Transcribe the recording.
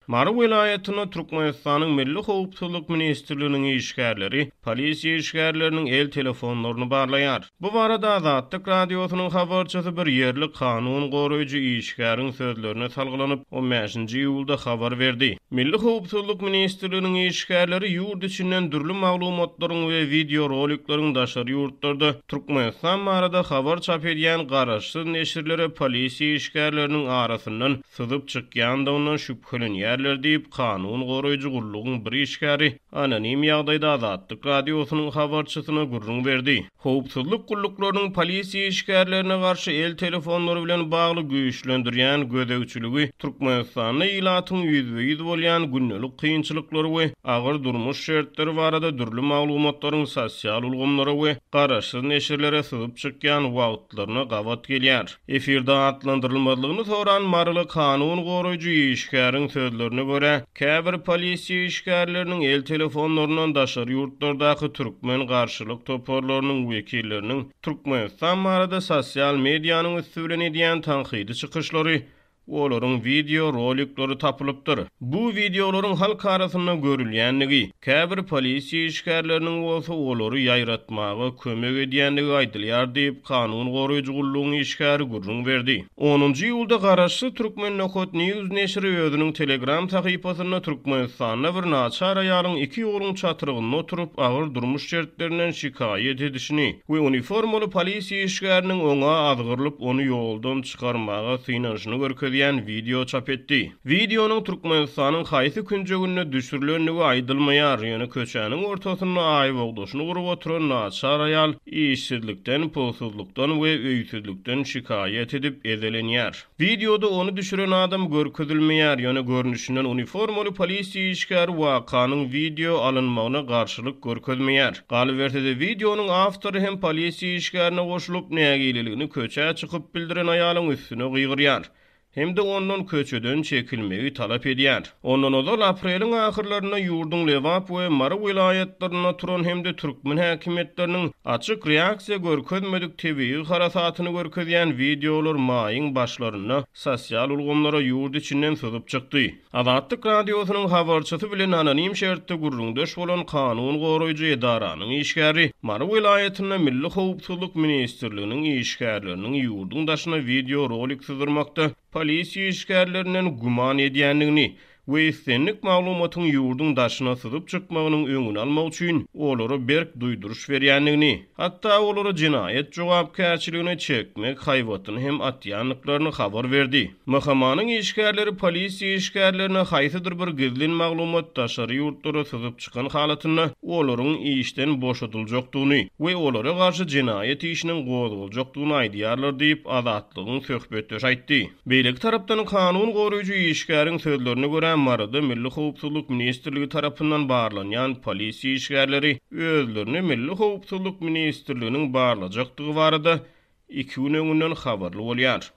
Mary welaýatynda Türkmenistanyň Milli howpsuzlyk ministrliginiň işgärleri polisiýa işgärleriniň el telefonlaryny barlaýar. Bu barada Azatlyk Radiosynyň habarçysy bir ýerli kanun goraýjy işgäriň sözlerine salgylanyp, on bäşinji iýulda habar berdi. Milli howpsuzlyk ministrliginiň işgärleri ýurt içinden dürli maglumatlaryň we wideorolikleriň daşary ýurtlarda Türkmenistan barada habar çap edýän garaşsyz neşirlere polisiýa işgärleriniň arasyndan syzyp çykýandygyndan şübhelenýärler diýip, kanun goraýjy gullugyň bir işgäri anonim ýagdaýda Azatlyk Radiosynyň habarçysyna gürrüň berdi. Howpsuzlyk gulluklarynyň polisiýa işgärlerine garşy el telefonlary bilen bagly güýçlendirýän gözegçiligi Türkmenistanda ilatyň ýüzbe-ýüz bolýan gündelik kynçylyklary we agyr durmuş şertleri barada dürli maglumatlaryň sosial ulgamlara we garaşsyz neşirlere syzyp çykýan wagtlaryna gabat gelýär. Efirde atlandyrylmazlygyny soran maryly kanun goraýjy işgäriň sözlerine görä, käbir polisiýa işgärleriniň el telefonlaryndan daşary ýurtlardaky türkmen garşylyk toparlarynyň wekilleriniň Türkmenistan barada sosial medianyň üsti bilen edýän tankydy çykyşlary Olaryň wideo rolikleri tapylypdyr. Bu wideolaryň halk arasynda görülýändigi, käbir polisiýa işgärleriniň bolsa olary ýaýratmaga kömek edýändigi aýdylýar diýip, kanun goraýjy gullugyň işgäri gürrüň berdi. Onunjy iýulda garaşsyz Turkmen Nokat News neşiri özüniň Telegram sahypasynda Türkmenistanda bir naçar aýalyň iki ýoluň çatrygynda oturyp, agyr durmuş şertlerinden şikaýat edişini we uniformaly polisiýa işgäriniň oňa azgyrylyp, ony ýoldan çykarmaga synanyşyny görkezýän wideo çap etdi. Wideonyň Türkmenistanyň haýsy künjeginde düşürilendigi aýdylmaýar, ýöne köçäniň ortasynda aýbogdaşyny gurup oturan naçar aýal işsizlikden, pulsuzlykdan we öýsüzlikden şikaýat edip ezelenýär. Wideoda ony düşüren adam görkezilmeýär, ýöne görnüşinden uniformaly polisiýa işgäri wakanyň wideo alynmagyna garşylyk görkezmeýär. Galyberse-de, wideonyň awtory hem polisiýa işgärine goşulyp, nägileligini köçä çykyp bildiren aýalyň üstüne gygyrýar hem-de ondan köçeden çekilmegi talap edýär. Ondan ozal apreliň ahyrlarynda ýurduň Lebap we Mary welaýatlarynda turan hem-de türkmen häkimiýetleriniň açyk reaksiýa görkezmedik tebigy harasatyny görkezýän wideolar maýyň başlarynda sosial ulgamlara ýurt içinden syzyp çykdy. Azatlyk Radiosynyň habarçysy bilen anonim şertde gürrüňdeş bolan kanun goraýjy edaranyň işgäri Mary welaýatynda Milli howpsuzlyk ministrliginiň işgärleriniň ýurduň daşyna wideo rolik syzdyrmakda polisiýa işgärlerinden güman edýändigini we islendik maglumatyň ýurduň daşyna syzyp çykmagynyň öňüni almak üçin olara berk duýduryş berýändigini, hatda olary jenaýat jogapkärçiligine çekmek haýbatyny hem atýandyklaryny habar berdi. MHM-niň işgärleri polisiýa işgärlerine haýsydyr bir gizlin maglumat daşary ýurtlara syzyp çykan halatynda olaryň işden boşadyljakdygyny we olara garşy jenaýat işiniň gozgaljakdygyny aýdýarlar diýip, Azatlygyň söhbetdeşi aýtdy. Beýleki tarapdan, kanun goraýjy işgäriň sözlerine görä, Maryda Milli howpsuzlyk ministrligi tarapyndan barlanýan polisiýa işgärleri özlerini Milli howpsuzlyk ministrliginiň barlajakdygy barada iki gün öňünden habarly bolýar.